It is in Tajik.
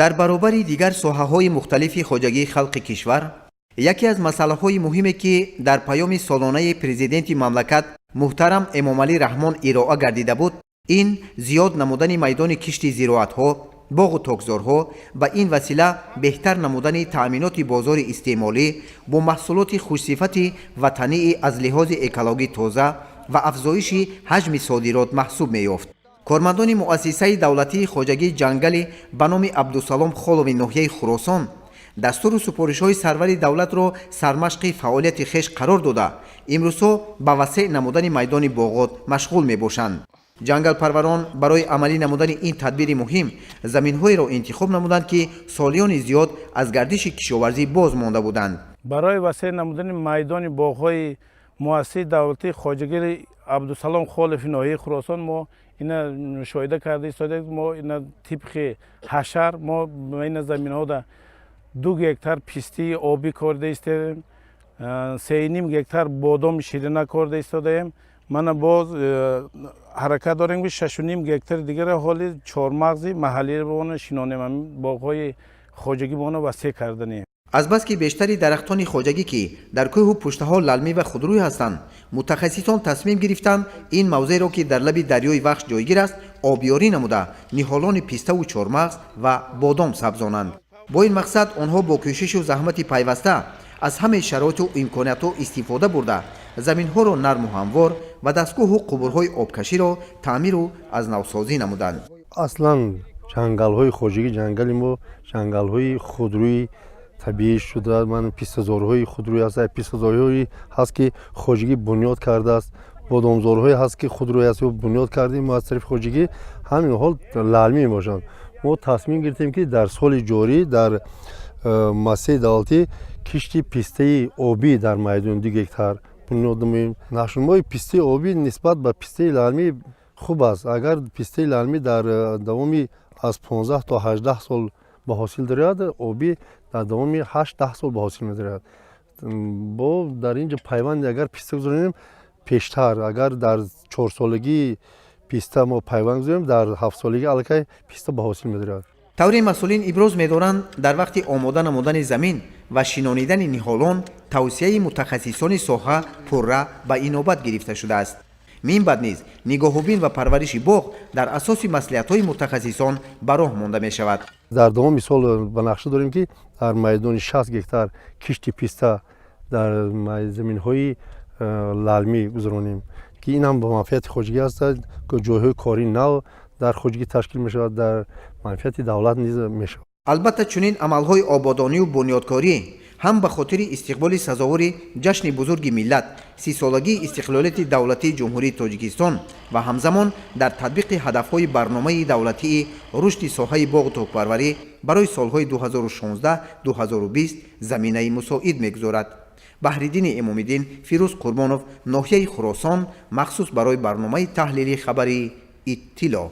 Дар баробари дигар соҳаҳои мухталифи хоҷагии халқи кишвар, яке аз масъалаҳои муҳиме, ки дар паёми солонаи Президенти мамлакат муҳтарам Эмомалӣ Раҳмон ироа гардида буд, ин зиёд намудани майдони кишти зироатҳо, боғу токзорҳо, ба ин васила беҳтар намудани таъминоти бозори истеъмолӣ бо маҳсулоти хушсифати ватании аз лиҳози экологӣ тоза ва афзоиши ҳаҷми содирот маҳсуб меёфт. Кормандони муассисаи давлатии хоҷагии ҷангали ба номи Абдусалом Холови ноҳияи Хуросон дастуру супоришҳои сарвари давлатро сармашқи фаъолияти хеш қарор дода, имрӯзҳо ба васеъ намудани майдони боғот машғул мебошанд. Ҷангалпарварон барои амалӣ намудани ин тадбири муҳим заминҳоеро интихоб намуданд, ки солиёни зиёд аз гардиши кишоварзӣ боз монда буданд. Барои васеъ намудани майдони боғҳои муассисаи давлатии хоҷагии Абдусалом Холови ноҳияи Хуросон мо ина мушоҳида карда истодаем. Мо ина тибқи ҳашар мо ина заминҳода 2 гектар пистии обӣ корда истодаем, 3,5 гектар бодоми ширина корда истодаем. Мана боз ҳаракат дорем, ки 6,5 гектари дигара ҳоли чормағзи маҳаллиро шинонем, боғҳои хоҷагӣ васеъ карданем. Азбаски бештари дарахтони хоҷагӣ, ки дар кӯҳу пуштаҳо лалмӣ ва худрӯй ҳастанд, мутахассисон тасмим гирифтанд, ин мавзеъро, ки дар лаби дарёи Вахш ҷойгир аст, обёрӣ намуда, ниҳолони пиставу чормағз ва бодом сабзонанд. Бо ин мақсад онҳо бо кӯшишу заҳмати пайваста аз ҳамаи шароиту имкониятҳо истифода бурда, заминҳоро нарму ҳамвор ва дастгоҳу қубурҳои обкаширо таъмиру аз навсозӣ намуданд. Аслан ҷангалҳои хоҷагӣ, ҷангали мо ҷангалҳои худрӯи табиӣ шуда, ман пистазорҳои худрӯй ҳаст, пистазорҳое ҳаст, ки хоҷагӣ бунёд кардааст, бодомзорҳое ҳаст, ки худрӯй аст, бунёд кардем мо аз тарафи хоҷагӣ. Ҳамин ҳол лалмӣ мебошанд. Мо тасмим гирифтем, ки дар соли ҷорӣ дар муассисаи давлатӣ кишти пистаи обӣ дар майдони 2 гектар бунёд намоем. Нашъунамои пистаи обӣ нисбат ба пистаи лалмӣ хуб аст. Агар пистаи лалмӣ дар давоми аз 15 то 18 сол ба ҳосил дарояд, обӣ дар давоми 8-10 сол ба ҳосил медарояд. Бо дар ин ҷо пайванде агар писта гузаронем пештар, агар дар чорсолагии писта мо пайванд гузорем, дар ҳафтсолагӣ аллакай писта ба ҳосил медарояд. Тавре масъулин иброз медоранд, дар вақти омода намудани замин ва шинонидани ниҳолон тавсияи мутахассисони соҳа пурра ба инобат гирифта шудааст. Мин баъд низ нигоҳубин ва парвариши боғ дар асоси маслиҳатҳои мутахассисон ба роҳ монда мешавад. Дар давоми сол ба нақша дорем, ки дар майдони 60 гектар кишти писта дар заминҳои лалмӣ гузаронем, ки ин ҳам ба манфиати хоҷагӣ аст, ҷойҳои кории нав дар хоҷагӣ ташкил мешавад, дар манфиати давлат низ мешавад. Албатта, чунин амалҳои ободонию бунёдкорӣ ҳам ба хотири истиқболи сазовори ҷашни бузурги миллат, 30-солагии истиқлолияти давлатии Ҷумҳурии Тоҷикистон ва ҳамзамон дар татбиқи ҳадафҳои барномаи давлатии рушди соҳаи боғу токпарварӣ барои солҳои 2016-2020 заминаи мусоид мегузорад. Баҳриддини Эмомиддин, Фирӯз Қурбонов, ноҳияи Хуросон, махсус барои барномаи таҳлили хабарии Иттилоъ.